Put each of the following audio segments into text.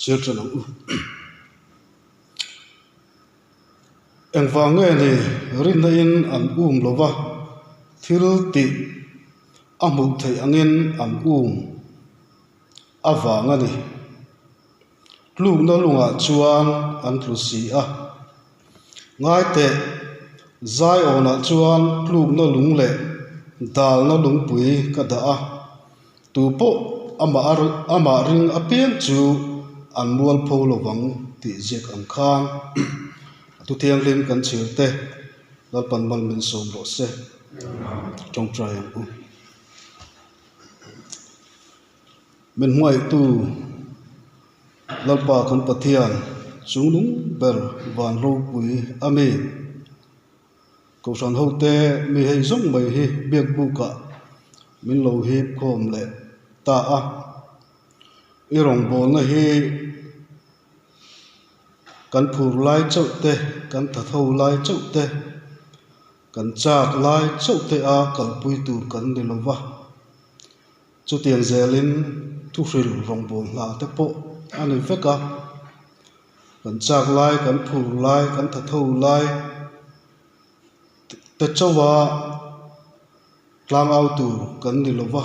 Chhiar ṭan ang u. Engvang nge ni rinna in an um lo va, thil tih a hmuh theih angin an um avang a ni. Tlukna lungah chuan an tlu si a. Ngaiteh, Zaiawnah chuan tlukna lung leh dalna lungpui ka dah a, tupawh amah ring apiang chu an mualpho lovang tih ziak ang khan a thu thianghlim kan chhir te Lalpan mal min sawm rawh se. Tawngtai ang u. Min hmangaihtu Lalpa kan Pathian chungnung ber van ropui a mi. Kohhran hote mi hei zawng mai hi biak bukah min lo hip khawm leh ta a. I rawngbawlna hi kan phur lai chauh te, kan thatho lai chauh te, kan chak lai chauh te a kalpui tur kan ni lo va. Chutiang zelin thuhril rawngbâwl hna te pawh a ni vek a, kan chak lai, kan phur lai, kan thatho lai te chauha tlangau tur kan ni lo va,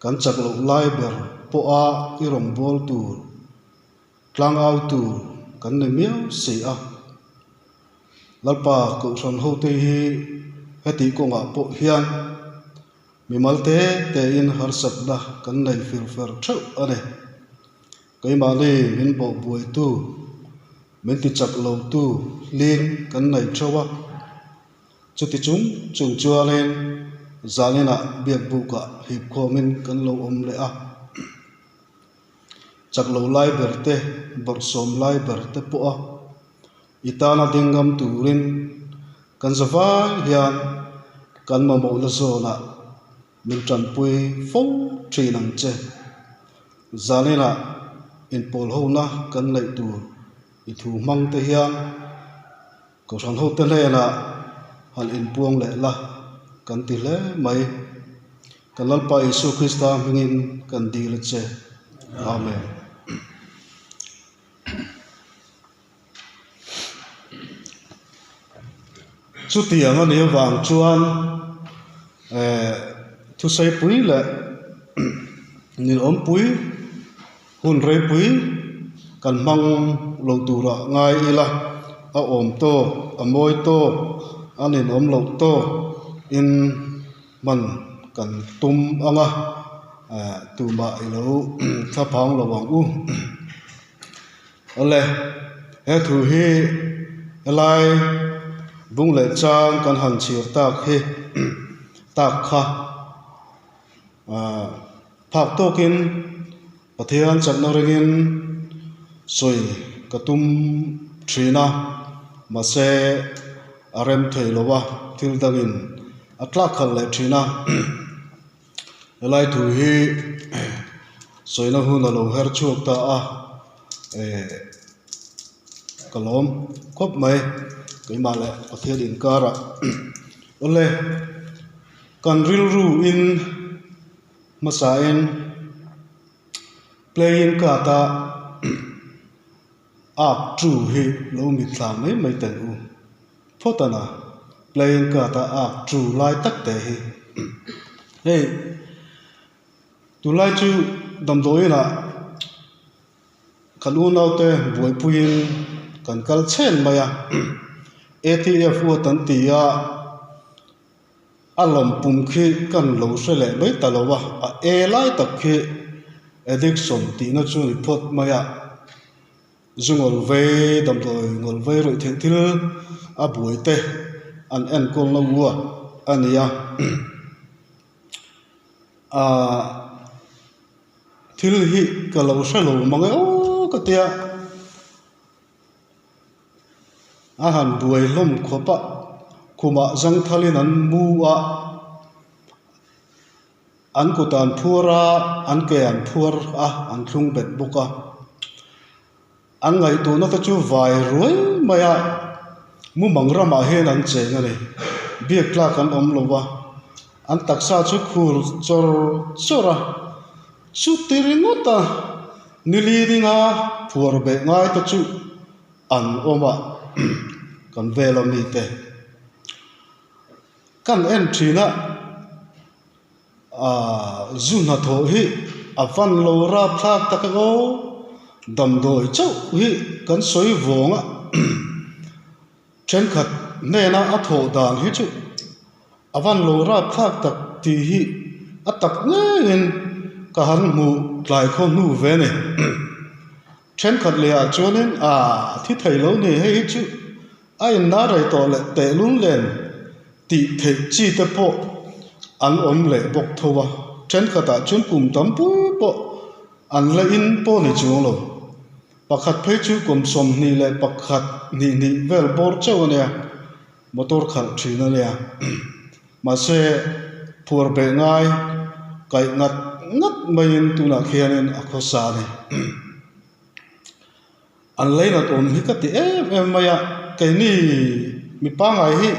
kan chak loh lai ber pawha i rawngbâwl tur tlangau tur kan ni miau si a. Lalpa Kohhran hote hi heti kawngah pawh hian mimal te tein harsatna kan nei fir fer theuh a ni. Keimahni min bawh buaitu, min ti chak lotu hling kan nei theuh a. Chuti chung chung chuanin zaninah biakbukah hipkhawmin kan lo awm leh a. Chak lo lai ber te, bawrhsawm lai ber te pawh a i tana ding ngam turin kan za vai hian kan mamawhna zawnah min tanpui fo thin ang che. Zaninah inpawl hona kan neih tur i thu hmang te hian Kohhran hote hnenah han inpuang leh la kan ti hle mai. Kan Lalpa Isua Krista hmingin kan dil a che. Amen. Chutiang a nih avang chuan eh thusaipui leh ninawmpui hun reipui kan hmang lo turah ngai ila a awm tawk a mawi tawk a ninawm loh tawk in hman kan tum ang a eh tumah i lo thlaphang lo ang u. Awle, he thu hi helai bung leh chang kan han chhir tak hi tak kha ah phak tawkin Pathian chakna ringin sawi ka tum thin a, mahse a rem thei lo a, thil dangin a tlak khalh leh thin a. Helai thu hi sawina hun a lo her chhuak ta a eh ka lawm khawp mai keimah leh Pathian inkarah awle kan rilru in hmasa in playing card a ak tu hi lo mitthla mai mai teh u. Phawtana playing card a ak tu lai tak te hi hei tunlai chu damdawiin ah kan unau te buaipuiin kan kal chhen mai a atf uat an ti a a lawm pum khi kan lo hre leh mai ta lo a a e lai tak khi addiction tihna chu ni phawt mai a. Zu ngawl vei, damdawi ngawl vei ruih theih thil a buai te an enkawl na uat a ni a. Aaa thil hi ka lo hre lo mang e aw ka tia a han buai hlawm khawp a, khumah zangthalin an mu a. An kut an phuar a, an ke an phuar a, an thlung bet bawk a. An ngaihtuahna te chu vai ruai mai a, mumang ramah hian an cheng a ni. Biak tlak an awm lo va, an taksa chu khur chawr chawr a, chuti ringawt a. Nili dinga phuar beh ngai te chu an awm a, kan vel a mite kan en thin a, aaa zu hnathawh hi a van lo rapthlak tak e aw, damdawi chauh hi kan sawi vawng a, thenkhat hnena a thawh dan hi chu a van lo rapthlak tak tih hi a tak ngeiin ka han hmuh tlai khaw hnu ve a ni. Thenkhat leh ah chuanin aaa thi thei lo ni hei hi chu a inna rei tawh leh tehlul nen tih theih chi te pawh an awm leh bawk tho a, thenkhat ah chuan kum tam pui pawh an la in pawh ni chuang lo. Pakhat phei chu kum 21 hnih hnih vel bawr chauh a nia, motor khalh thin a nia. Mahse phuar beh ngai kaih ngat ngat maiin tunah khianin a khawsa a ni. An leinat awm hi ka ti em em mai a, keini mi pangngai hi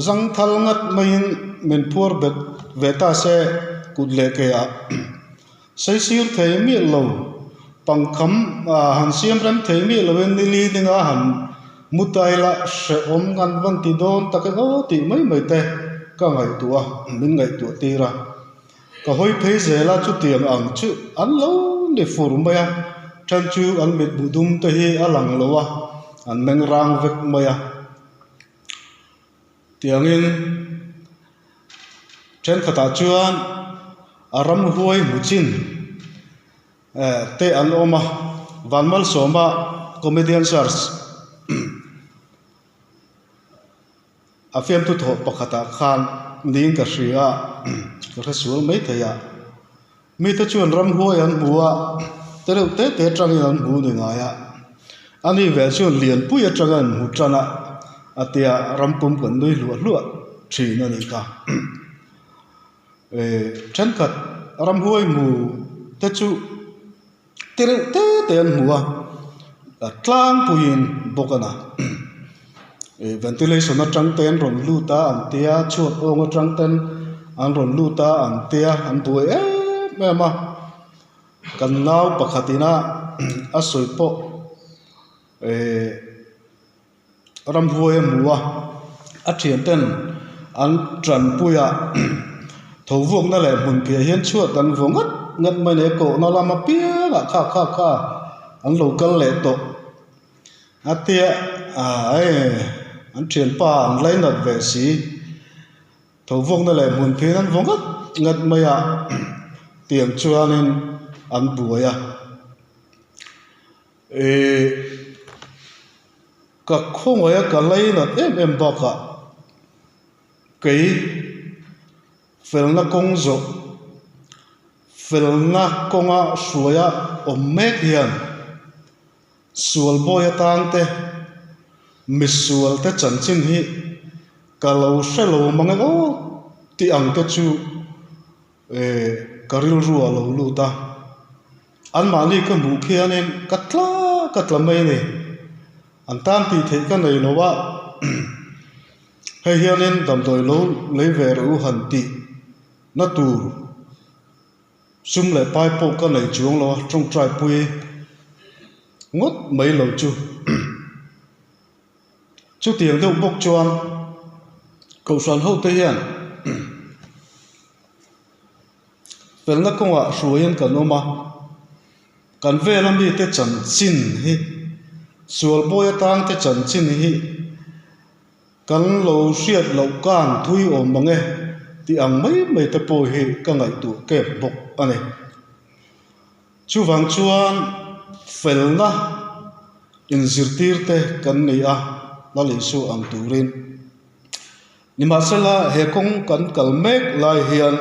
zangthal ngat maiin min phuar bet ve ta se kut leh ke ah saisir thei miah lo, pangkham ah han siam rem thei miah loin nili dinga han mu tai la hrehawm an van ti dawn tak e aw tih mai mai te ka ngaihtuah a, min ngaihtuah tir a. Ka hawi phei zel a, chutiang ang chu an lo ni fur mai a, then chu an mitmu dum te hi a lang lo a, an meng rang vek mai a. Tiangin thenkhatah chuan a ramhuai hmu chin eh te an awm a, Vanmalsawma comedian search A fiamthu thawh pakhatah khan niin ka hria a, ka hre sual mai thei a. Mite chuan ramhuai an hmu a, te reuh te te atangin an hmu ni ngai a. Ani ve chuan lianpui atanga an hmu tan a, a tia rampum kan nui hluah hluah thin a ni kha. Thenkhat ramhuai hmu te chu. Te reuh te te an hmu a, a tlangpuiin bawk a na. Ih ventilation atang te an rawn lut a an tia, chhuat awng atang ten an rawn lut a an tia, an buai em em a. Kan nau pakhat ina a sawi pawh ih. Ramhuai a hmu a, a thian ten an tanpui a, tho vuakna leh hmun piah hian chhuat an vaw ngat ngat mai leh kohna lama piangah kha kha kha an lo kal leh tawh a tia ah hei an thianpa an lainat ve si tho vuakna leh hmun piah hian an vaw ngat ngat mai a tiang chuanin an buai a. Ihh ka khawngaih a ka lainat em em bakah kei felna kawng zawh felna kawnga hruaia awm mek hian sual bawi atan te misual te chanchin hi ka lo hre lo mang e aw tih ang te chu. Ehh ka rilru a lo lut a, anmahni ka hmuh khianin ka tla ka tla mai a ni. An tan tih theih ka nei lo a, hei hianin damdawi lo lei ve rawh u han tih na tur sum leh pai pawh ka nei chuang lo a, tawngtai pui ngawt mai lo chu. Chutiang deuh bawk chuan Kohhran hote hian felna kawngah hruaiin kan awm a, kan vela mite chanchin hi sual bawi atangte chanchin hi kan lo hriat loh kan thui awm ang e tih ang mai mai te pawh hi ka ngaihtuah kep bawk a ni. Chuvang chuan felna inzirtirte kan nei a, Lal Isua ang turin. Nimahsela he kawng kan kal mek lai hian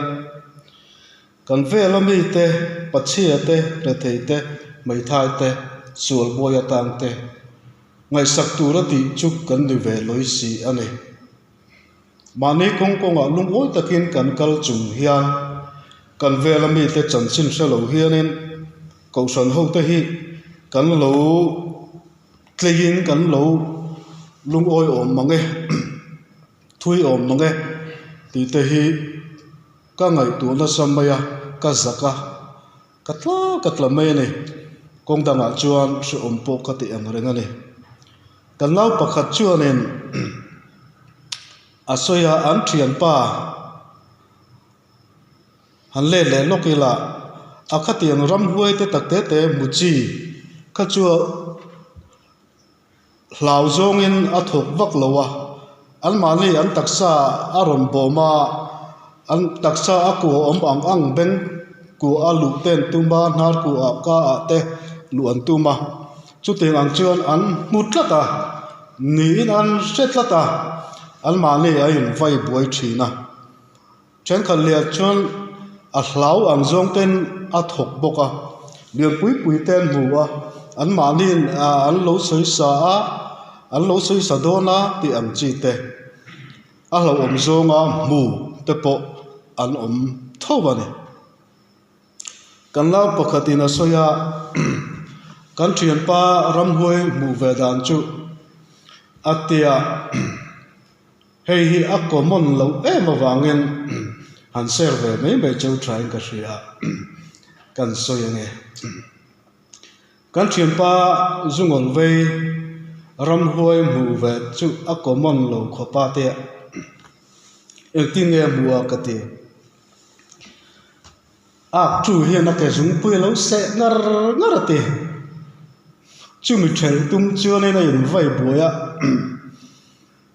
kan vela mite, pachhia te, rethei te, hmeithai te, sual buai atang te ngaihsak tura tih chu kan ni ve lawi si a ni. Mahni kawng kawngah lungawi takin kan kal chung hian kan vela mite chanchin hre lo hianin Kohhran hote hi kan lo tleiin kan lo lungawi awm mang e, thui awm mang e tih te hi ka ngaihtuah nasa mai a, ka zak a, ka tla ka tla mai a ni. Kawng dangah chuan hrehawm pawh ka ti ang reng a ni. Kan nau pakhat chuanin a sawi a, an thianpa han let leh lawk ila a khatiang ramhuai te tak te te hmu chi kha chu hlau zawngin a thawk vak lo a, anmahni an taksa a rawn bawm a, an taksa a kua awm ang ang beng kua a luh te an tum a, hnar kua ah ka ah te luh an tum a, chutiang ang chuan an hmu tlat a, niin an hre tlat a, anmahni a invai buai thin a. Thenkhat leh chuan a hlau ang zawng ten a thawk bawk a, lianpui pui te an hmu a, anmahni an lo sawi sa a, an lo sawi sa dawn a tih ang chi te a hlauhawm zawnga hmu te pawh an awm tho a ni. Kan lau pakhatin a sawi a, kan thianpa ramhuai hmuh ve dan chu a tia. Hei hi a common loh em avangin han share ve mai mai cheu thain ka hria a, kan sawi ange. Kan thianpa Zungawl vei ramhuai hmuh ve chu a common lo khawp a tia, engtin nge a hmuh a ka ti. Ak chu hian a ke zungpui a lo seh ngar ngar a ti. Chumi thelh tum chuanin a invai buai a.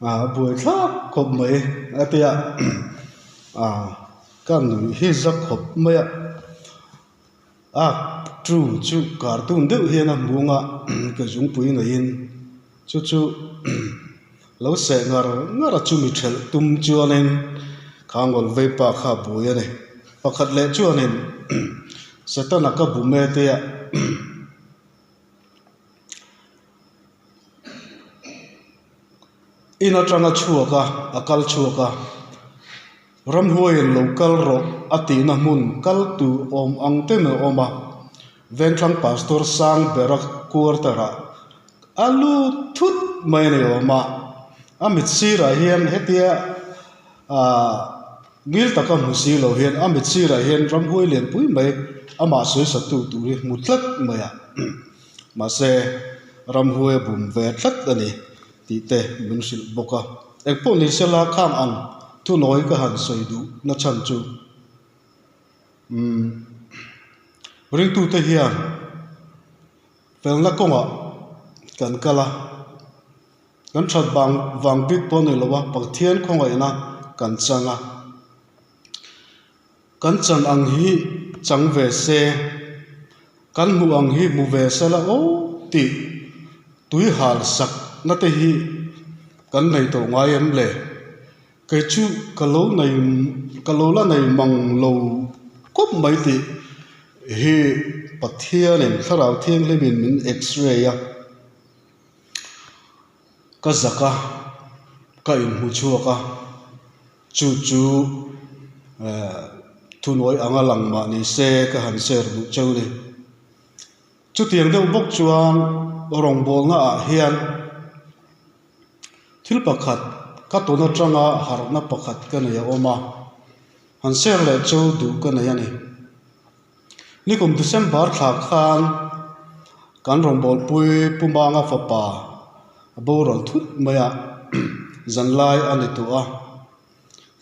A buai thlak khawp mai a ti a, a ka nuih hi za khawp mai a, a tu chu cartoon deuh hian a hmung a ke zungpui neiin chu chu lo seh ngar ngar a chumi thelh tum chuanin kha ngawl vei pa kha a buai a ni pakhat leh chuanin Setana ka bu me te a. In atanga chhuak a, a kal chhuak a, ramhuaiin lo kal rawh a tihna hmun kal tur awm ang te mai a awm a, Vengthlang Pastor sang bera quarter ah a lut thut mai a ni awm a, a mit sirah hian hetia ahh ngil taka hmu si lo hian a mit sirah hian ramhuai lianpui mai amah sawi satu tur hi hmu tlat mai a. Mahse, ramhuai a bum ve tlat a ni tih te min hrilh bawk a. Engpawh ni sela khang ang thunawi ka han sawi duh na chhan chu umm ringtute hian felna kawngah kan kal a, kan that vang vang bik pawh a ni lo a, Pathian khawngaihna kan chang a. Kan chan ang hi chang ve se, kan hmuh ang hi hmu ve se la aw tih tui hal sak na te hi kan nei tawh ngai em le? Kei chu ka lo nei ka lo la nei mang lo kawp mai tih hi Pathianin Thlarau Thianghlimin min x-ray a, ka zak a, ka inhmu chhuak a. Chu chu thunawi anga lang mah ni se ka han share duh cheu ni. Chutiang deuh bawk chuan rawngbawlna ah hian thil pakhat ka tawn atanga harhna pakhat ka nei a awm a, han share leh cheu duh ka nei a ni. Nikum December thla khan kan rawngbawlpui Pu Manga fapa a boral thut mai a, zanlai a ni tawh a,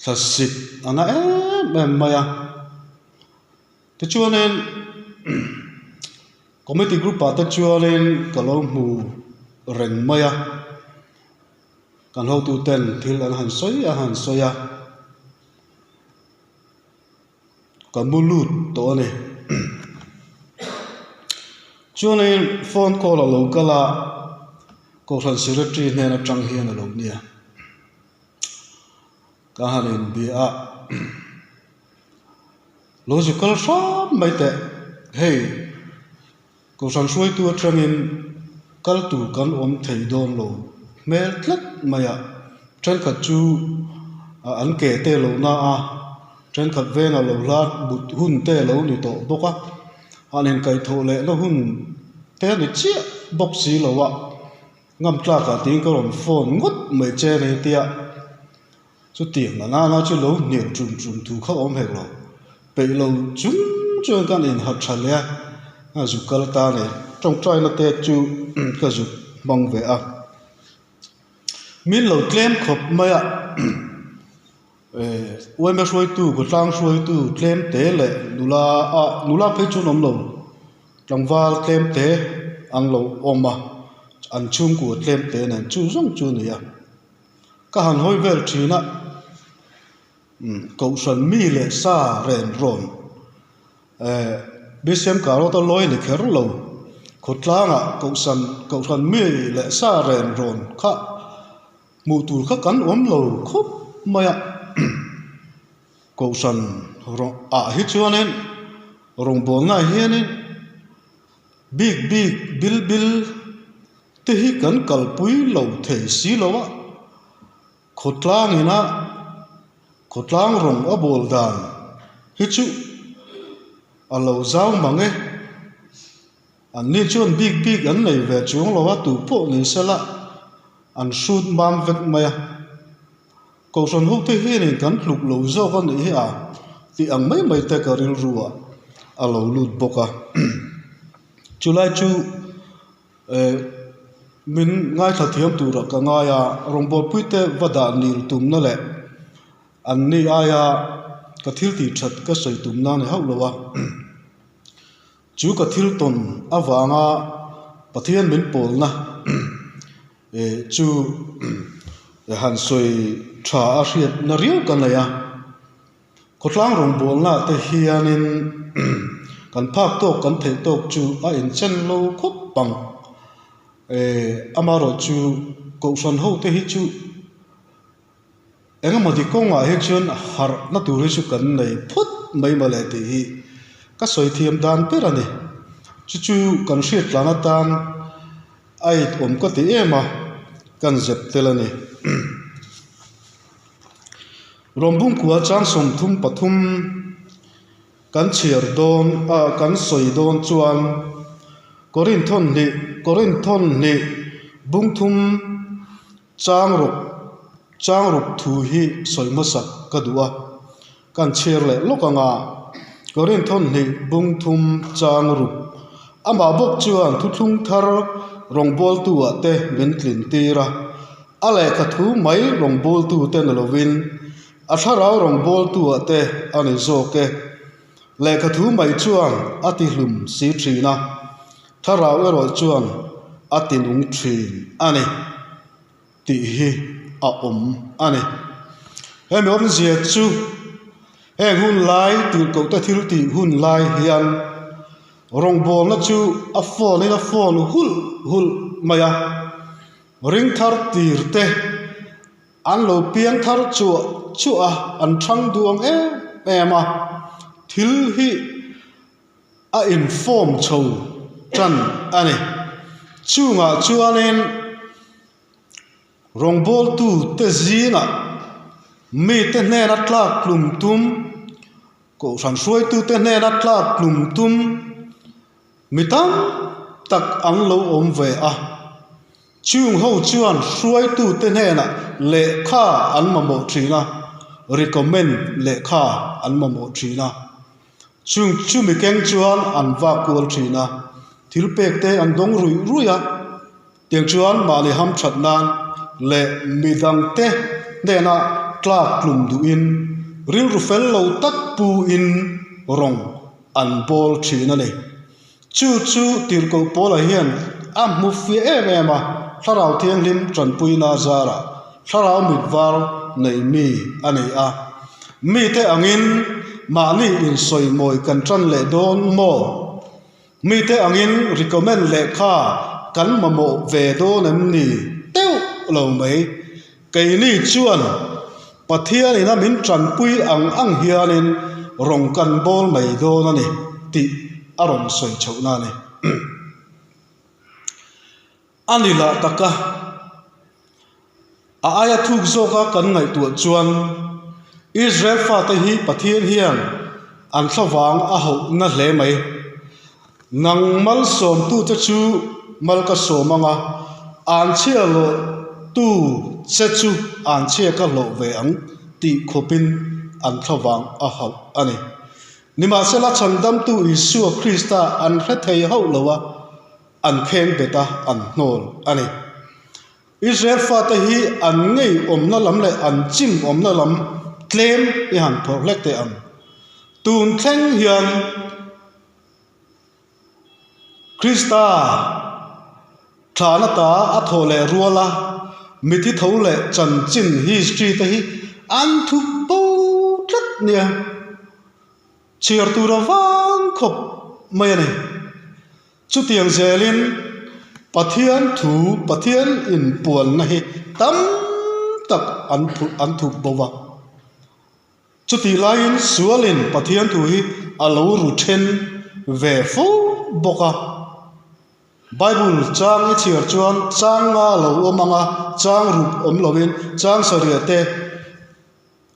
thlasik a na em em mai a. Tichuanin committee group ah te chuanin ka lo hmu reng mai a, kan hotuten thil an han sawi an han sawi a. Ka mu lut tawh a ni. Chuanin phone call a lo kal a, Kohhran Secretary hnen atang hian a lo nia. Ka han inbia a, Lo zu kal hram mai teh, hei Kohhran hruaitu atangin kal tur kan awm thei dawn lo hmel tlat mai a, thenkhat chu an ke te lo na a, thenkhat vengah lo hla but hun te lo ni tawh bawk a, an inkaihthawh lehna hun te a ni chiah bawk si lo a, ngam tlakah tiin ka rawn phone ngawt mai che ni tia. Chutiang na nana chu lo hnial tum tum thu kha awm hek lo. Peih lo chung chuan kan inhat tha leh a. A zuk kal ta a ni. Tawngtaina te chu ka zuk hmang ve a. Min lo tlem khawp mai a, uaima hruaitu, khawtlang hruaitu tlem te leh nula ah nula phei chu an awm lo, tlangval tlem te an lo awm a, an chhungkua tlem te nen chu zawng chu a ni a. Ka han hawi vel thin a, Kohhran mi leh sa ren rawn Bcm Karota lawi ni kher lo, khawtlangah Kohhran Kohhran mi leh sa ren rawn kha hmuh tur kha kan awm lo khawp mai a. Kohhran ah hi chuanin rawngbawlnaah hianin bik bik bil bil te hi kan kalpui lo thei si lo a. Khawtlang ina khawtlang rawng a bawl dan hi chu a lo zau mang e. An ni chuan bik bik an nei ve chuang lo a, tu pawh ni sela an hrut mam vek mai a. Kohhran ho te hianin kan tluk lo zawk a nih hi a tih ang mai mai te ka rilru ah a lo lut bawk a. Chulai chu. Eh, min ngaithla thiam turah ka ngai a, rawngbawlpuite va dah nil tumna leh an ni aia ka thil tih that ka sawi tumna a ni hauh lo a. Chu ka thil tawn avanga Pathian min pawlna eh chu han sawi tha a hriatna riau ka nei a. Khawtlang rawngbawlnaah te hianin kan phak tawk kan theih tawk chu a inchen lo khawp ang. Ehh amaherawh chu kohhran ho te hi chu engemaw ti kawngah hi chuan harhna tur hi chu kan nei phut mai mawle tih hi ka sawi thiam dan ber a ni. Chu chu kan hriat tlan atan a it awm ka ti em a, kan zep tel a ni. Rawngbung kua chang 33 kan chhiar dawn a kan sawi dawn chuan Korinthon hnih Korinthon hnih bung thum chang ruk chang ruk thu hi sawi hmasak ka duh a, kan chhiar leh lawk ang a, Korinthon hnih bung thum chang ruk amah bawk chuan thuthlung thar rawngbawltu ah te min tlin tir a. A lehkha thu mai rawngbawltu te ni lovin a thlarau rawngbawltu ah te a ni zawk e. Lehkha thu mai chuan a ti hlum si thin a, thlarau erawh chuan a ti nung thin a ni tih hi a awm a ni. Hemi awmzia chu heng hun lai tirhkohte thil tih hun lai hian rawngbawlna chu a phone in a phone hulh hulh mai a. Ring thar tir te an lo piang thar chuah chuah a, an thang duang em em a, thil hi a in form chho tan a ni. Chungah chuanin rawngbawltu te zingah mite hnena tlak tlum tum, kohhran hruaitute hnena tlak tlum tum, Mi tam tak an lo awm ve a, chung ho chuan hruaitute hnenah lehkha an mamawh thin a, recommend lehkha an mamawh thin a. Chung chumi keng chuan an vak kual thin a, thil pek te an dawng ruih ruih a, tiang chuan mahni hamthat nan leh midangte hnena tlak tlum duhin rilru fel lo tak pu-in rawng an bawl thin a ni. Chu chu Tirhkoh Paula hian a hmu fiah em em a, Thlarau Thianghlim tanpuina zarah Thlarau mit var nei mi a ni a. Mite angin mahni insawimawi kan tan leh dawn maw? Mite angin recommend lehkha kan mamawh ve dawn em ni? Teuh lo mai. Keini chuan Pathianin a min tanpui ang ang hianin rawn kan bawl mai dawn a ni tih a rawn sawi chhohna a ni. A ni lah taka a aia thuk zawka kan ngaihtuah chuan Israel fate hi Pathian hian an thlavang a hauhna hle mai. Nang malsawmtute chu mal ka sawm ang a, anchhia lawhtu che chu anchhia ka hlawh ve ang tih khawpin an thlavang a hauh a ni. Nimahsela Chhandamtu Isua Krista an hre thei hauh lo a, an kheng bet a, an hnawl a ni. Israel fate hi an ngei awmna lam leh an chim awmna lam tlem i han phawrh hlek teh ang. Tun thleng hian Krista thlahna ta a thawh leh rual a, mithi tho leh chanchin history te hi an thup bo tlat nia. Chhiar tur a vang khawp mai a ni. Chutiang zelin Pathian thu, Pathian inpuanna hi tam tak an an thup bo va. Chutih laiin sualin Pathian thu hi a lo ru then ve fo bawk a. Bible chang i chhiar chuan chang nga lo awm ang a, chang ruk awm loin chang sarih te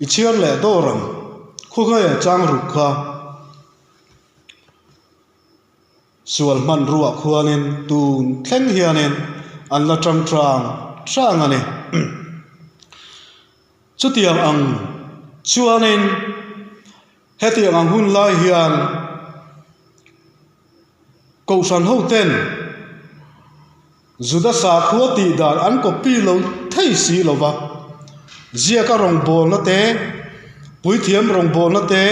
i chhiar leh dawr ang. Khuahngaia chang ruk kha. Sual hmanruah khuanin tun thleng hianin an la tang tang tang a ni. Chutiang ang chuanin hetiang ang hun lai hian Kohhran hoten Juda sakhua tih dan an copy lo thei si lo va, ziaka rawngbawlna te, puithiam rawngbawlna te,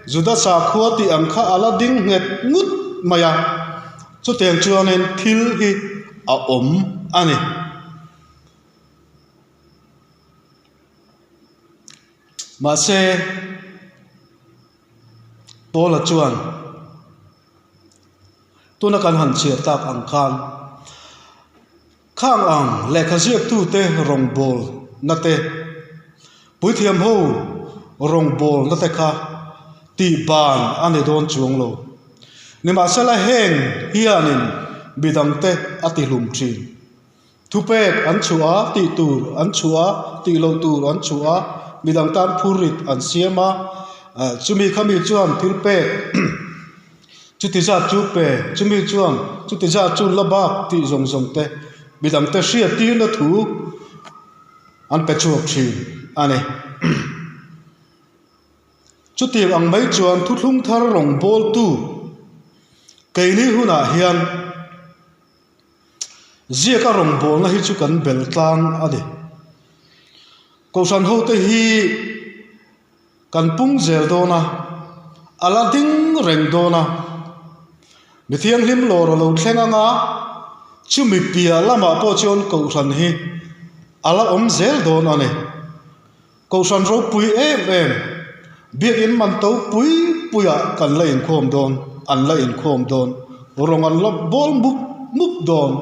Juda sakhua tih ang kha a la ding nghet ngut mai a, chutiang chuanin thil hi a awm a ni. Mahse, Paula chuan tuna kan han chhiar tak ang khan khang ang lehkha ziaktute rawngbawlna te, puithiam ho rawngbawlna te kha tih ban a ni dawn chuang lo. Nimahsela heng hianin midangte a tihlum thin. Thupek an chhuah a, tih tur an chhuah a, tih loh tur an chhuah a, midang tan phurrit an siam a, chumi khami chuan thil pek chuti zat chu pe, chumi chuan chuti zat chu la bak tih zawng zawng te midang te hriat tirna thu an pe chhuak thin a ni. Chutiang ang mai chuan thuthlung thar rawngbawltu keini hunah hian, Ziaka rawngbawlna hi chu kan bel tlang a ni. Kohhran hote hi kan pung zel dawn a, a la ding reng dawn a. Mi thianghlim lawr a lo thleng ang a, chumi piah lamah pawh chuan kohhran hi a la awm zel dawn a ni. Kohhran ropui em em, biakinn man to pui puiah kan la inkhawm dawn, an la inkhawm dawn, rawng an la bawl mup mup dawn.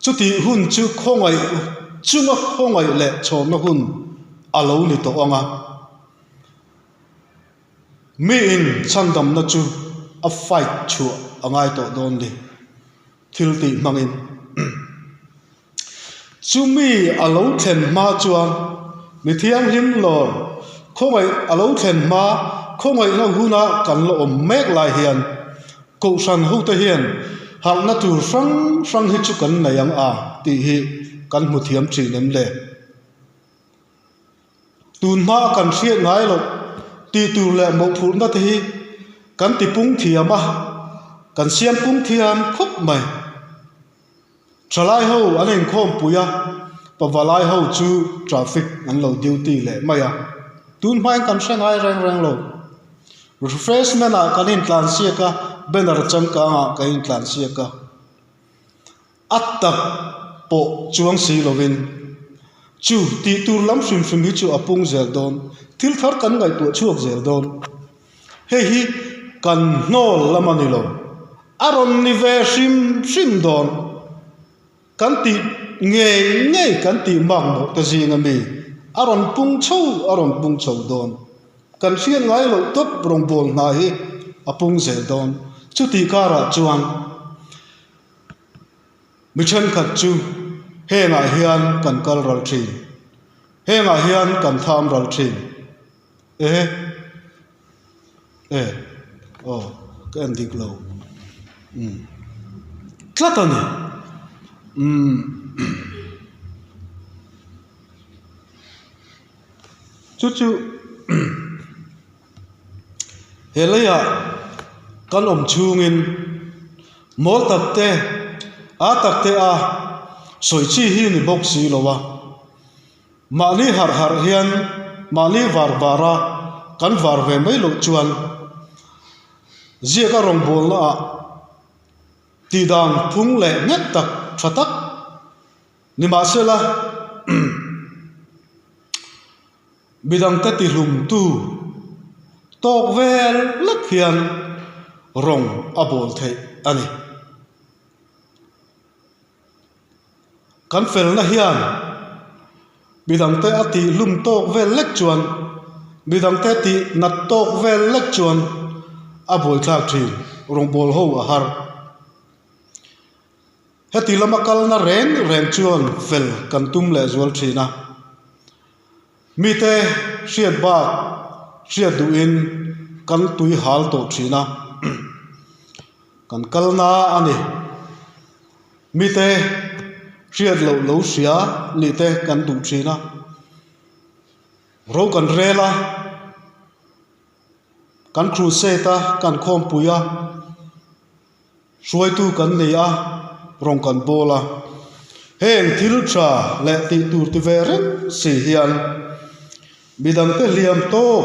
Chutih hun chu khawngaih chunga khawngaih leh chhawmna hun a lo ni tawh ang a. Miin chhandamna chu a fight chhuah a ngai tawh dawn ni, thil tih hmangin. Chumi a lo thlen hma chuan mi thianghlim lawr khawngaih a lo thlen hma khawngaihna huna kan la awm mek lai hian Kohhran hote hian harhna tur hrang hrang hi chu kan nei ang a tih hi kan hmu thiam thin em le? Tun hma a kan hriat ngai loh tih tur leh mawhphurhna te hi kan ti pung thiam a, kan siam pung thiam khawp mai. Thalai ho an inkhawm pui a, pavalai ho chu traffic an lo duty leh mai a, tun hmain kan hre ngai reng reng lo. Refreshment ah kan intlan siak a, banner changkang ah kan intlan siak a, a tak pawh chuang si lovin chu tih tur lam hrim hrim hi chu a pung zel dawn, thil thar kan ngaihtuah chhuak zel dawn. Hei hi kan hnawl lam a ni lo, a rawn ni ve hrim hrim dawn. Kan tih ngei ngei kan tih mak mawh te zinga mi a rawn pung chho a rawn pung chho dawn. Kan hriat ngai loh tawp rawngbâwl hna hi a pung zel dawn. Chutih karah chuan mi thenkhat chu hengah hian kan kal ral thin, hengah hian kan tham ral thin. E e aw ka en dik lo umm tlat a ni umm chu chu he. He leiah kan awm chhungin mawl tak te, a tak te a sawi chi hi ni bawk si lo a. Mahni harh harh hian mahni var var a kan var ve mai loh chuan ziaka rawngbawlna ah tihdan phung leh nghet tak tha tak nimahsela midangte tihlumtu tawk vel lek hian rawng a bawl theih a ni. Kan felna hian midangte a tih hlum tawk vel lek chuan, midangte tih nat tawk vel lek chuan a buaithlak thin, rawngbâwl ho a har. Heti lama kalna reng reng chuan fel kan tum leh zual thin a. Mite hriat bak hriat duhin kan tui hal tawh thin a, kan kalna a ni. Mite hriat loh lo hria nih te kan duh thin a, ro kan rel a, kan crusade a, kan khawmpui a, hruaitu kan nei a, rawn kan bawl a. Heng thil tha leh tih tur ti ve reng si hian midangte hliam tawk,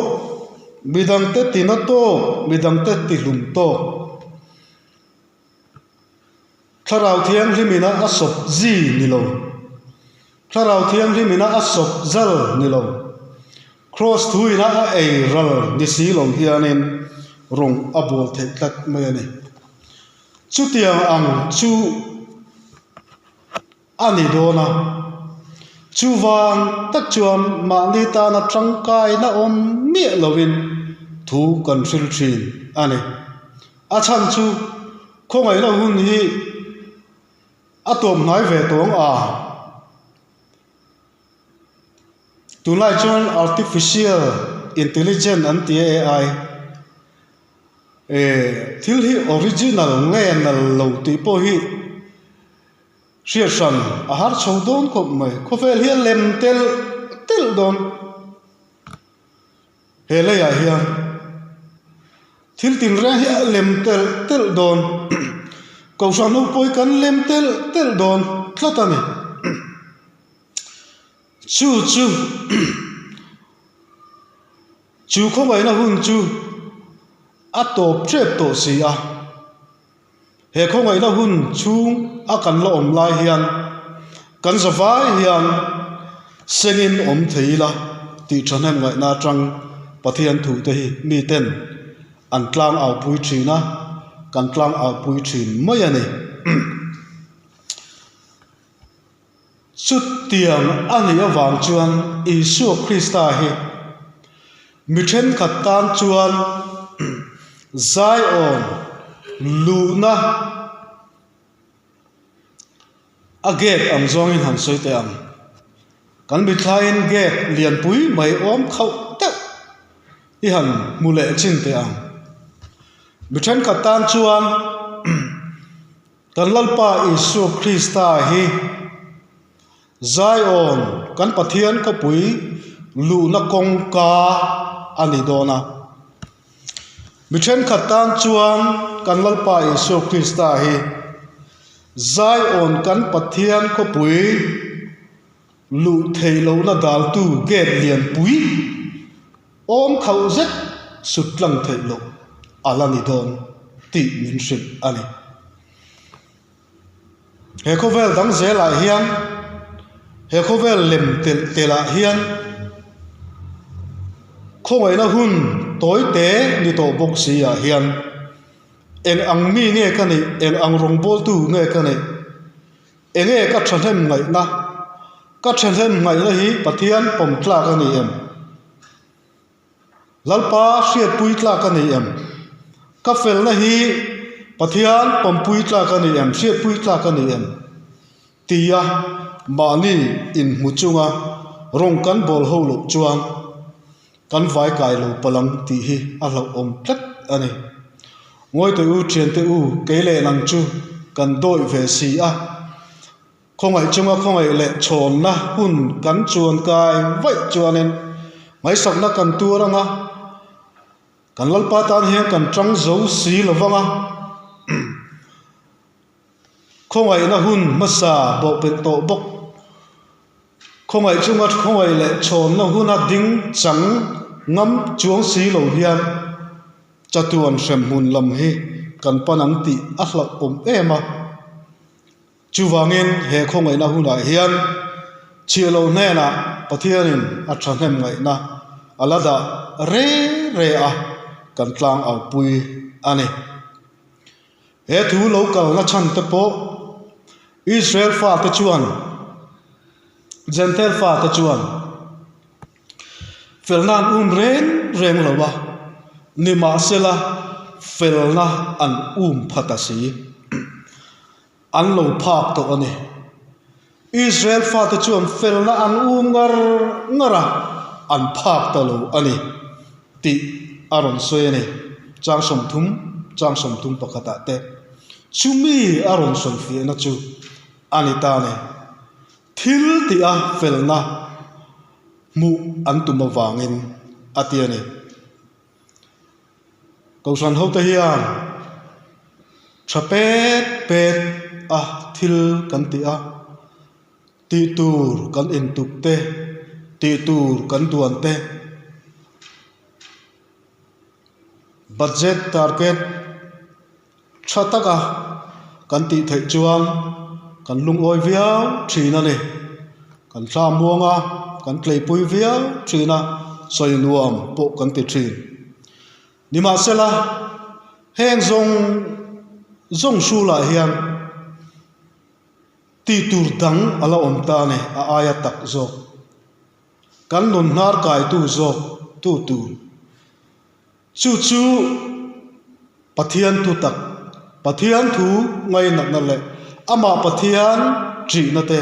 midangte tina tawk, midangte tihlum tawk. Thlarau Thianghlimina a sawp zi ni lo. Thlarau Thianghlimina a sawp zal ni lo. Kraws thuina a ei ral ni si lo hianin rawng a bawl theih tlat mai a ni. Chutiang ang chu a ni dawn a. Chuvang tak chuan mahni tana tangkaina awm miah lovin thu kan hril thin a ni. A chhan chu khawngaihna hun hi a tawp hnai ve tawh ang a. Tunlai chuan artificial intelligent an ti a AI eh thil hi original nge nal lo tih pawh hi hriat hran a har chho dawn khawp mai. Khawvel hi a lem telh telh dawn. He leiah hian thil tinreng hi a lem telh telh dawn, Kohhran ho pawh hi kan lem telh telh dawn tlat a ni. Chu chu chu khawngaihna hun chu a tawp tep tawh si a. He khawngaihna hun chhung a kan la awm lai hian kan zavai hian sengin awm thei ila tih thahnem ngaihna atang Pathian thu te hi miten an tlang au pui thin a, kan tlang au pui thin mai a ni. Chutiang a nih avang chuan Isua Krista hi mi thenkhat tan chuan Zion luhna a gate ang zawngin han sawi teh ang. Kan mithlaiin gate lianpui mai awm khauh deuh i han hmu leh chin teh ang. Mi thenkhat tan chuan Kan Lalpa Isua Krista hi Zion, kan Pathian khawpui luhna kawngka a ni dawn a. Mi thenkhat tan chuan kan Lalpa Isua Krista hi Zion, kan Pathian khawpui luh theih lohna daltu gate lianpui awm khauh zet sut tlang theih loh a la ni dawn tih min hrilh a ni. He khawvel dang zelah hian he khawvel lem telh telh ah hian khawngaihna hun tawi te ni tawh bawk si ah hian eng ang mi nge ka nih eng ang rawngbawltu nge ka nih Enge ka thahnem ngaihna? Ka thahnem ngaihna hi Pathian pawm tlak a ni em? Lalpa hriatpui tlak a ni em? Ka felna hi Pathian pawmpui tlak a ni em? Hriatpui tlak a ni em? Tia mahni inhmu chunga rawng kan bawl ho loh chuan kan vai kai lo palh ang tih hi a hlauhawm tlat a ni. Ngawite u thiante u kei leh nang chu kan dawih ve si a, khawngaih chunga khawngaih leh chhawnna hun kan chuan kai vaih chuanin ngaihsakna kan tuar ang a. Kan Lalpa tan hian kan tang zo si lo vang a. Khawngaihna hun hmasa bawhpelh tawh bawk. Khawngaih chunga khawngaih leh chhawnna huna ding chang ngam chuang si lo hian chatuan hremhmun lam hi kan pan ang tih a hlauhawm em a. Chuvangin he khawngaihna hunah hian chhiah lo hnenah Pathianin a thahnem ngaihna a la dah re re a, kan tlang aupui a ni. He thu lo kalna chhan te pawh Israel fate chuan Jentail fate chuan felna an um reng reng lo a, nimahsela felna an um pha ta si. An lo phak tawh a ni. Israel fate chuan felna an um ngar ngar a, an phak ta lo a ni tih a rawn sawi a ni. Chang 30, chang 31 ah te chumi a rawn sawi fiahna chu a ni ta a ni. Thil tih a felna hmuh an tum avangin a ti a ni. Kohhran hote hian tha pet pet a thil kan ti a, tih tur kan intuk te, tih tur kan duan te, budget target tha taka kan tih theih chuan kan lungawi viau thin a ni. Kan thla muang a, kan tleipui viau thin a, sawi nuam pawh kan ti thin. Nimahsela, heng zawng zawng hrulah hian tih tur dang a la awm ta a ni, a aia tak zawk. Kan nun hnar kaitu zawk tu tur. Chu chu Pathian thu tak, Pathian thu ngainatna leh Amah Pathian ṭihna te,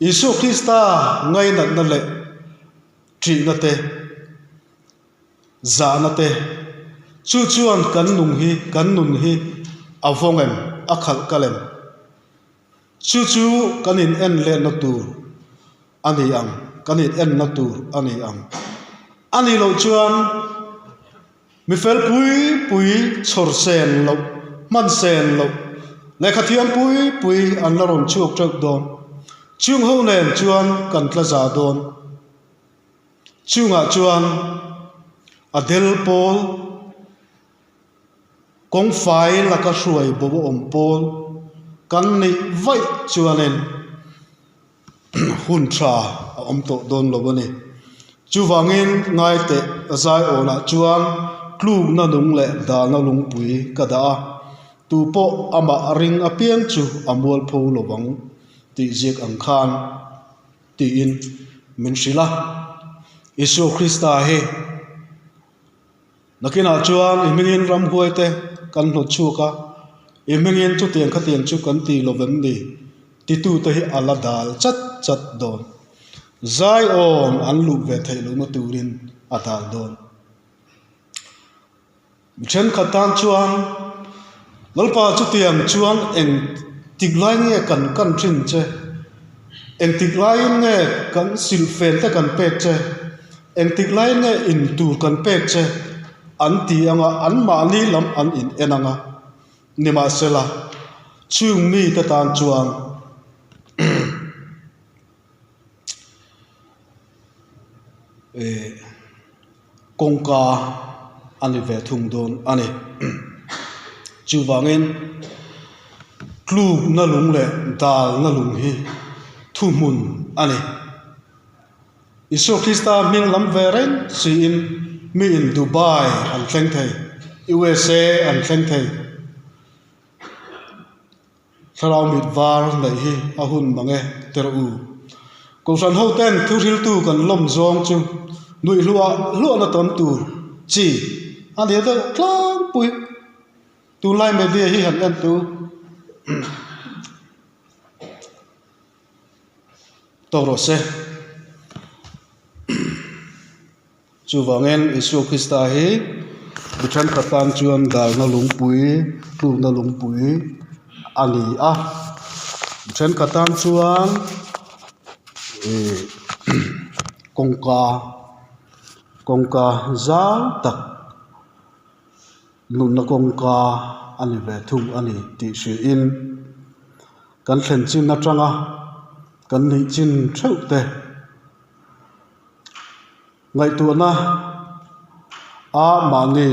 Isua Krista ngainatna leh ṭihna te, zahna te, chu chuan kan nung hi, kan nun hi a vawng em, a khalh kal em? Chu chu kan in en letna tur a ni ang, kan in enna tur a ni ang. A nih loh chuan mi fel pui pui chhawr sen loh, hman sen loh, lehkha thiam pui pui an la rawn chhuak teuh dawn. Chung ho nen chuan kan tla za dawn. Chungah chuan a del pawl. Kawngfai laka hruai bo a awm pawl kan neih vaih chuanin hun tha a awm tawh dawn lo a ni. Chuvangin ngaiteh zaiawnah chuan tlukna nung leh dalna lungpui ka dah a, tu pawh amah ring apiang chu a mualpho lo vang tih ziak ang khan tiin min hrilh a. Isua Krista hi. Nakinah chuan i hmingin ramhuai te kan hnawt chhuak a, i hmingin chutiang khatiang chu kan ti lo vem ni? Titute hi a la dal chat chat dawn. Zaiawm an luh ve theih lohna turin a dal dawn. Mi thenkhat tan chuan Lalpa chutiang chuan eng tik lai nge kan kan thin che? Engtik laiin nge kan silhfen te kan pek che? Engtik laiin nge in tur kan pek che? An ti ang a, anmahni lam an in en ang a. Nimahsela, chung mite tan chuan kawngka a ni ve thung dawn a ni. Chuvangin tlukna lung leh dalna lung hi thuhmun a ni. Isua Krista hming lam ve reng siin miin Dubai an thleng thei, USA an thleng thei. Thlarau mit var neih hi a hun mang e tirh u. Kohhran ho ten thu hriltu kan lawm zawng chu nuih hluah hluahna tam tur chi a ni deuh tlangpui. Tunlai media hi han en tu tawk rawh se. Chuvangin Isua Krista hi mi thenkhat tan chuan dalna lungpui, tlukna lungpui a ni a. Mi thenkhat tan chuan ih kawngka, kawngka zau tak. Nunna kawngka a ni ve thung a ni tih hriain kan thlen chin atanga kan nih chin theuh te ngaihtuahna a mahni.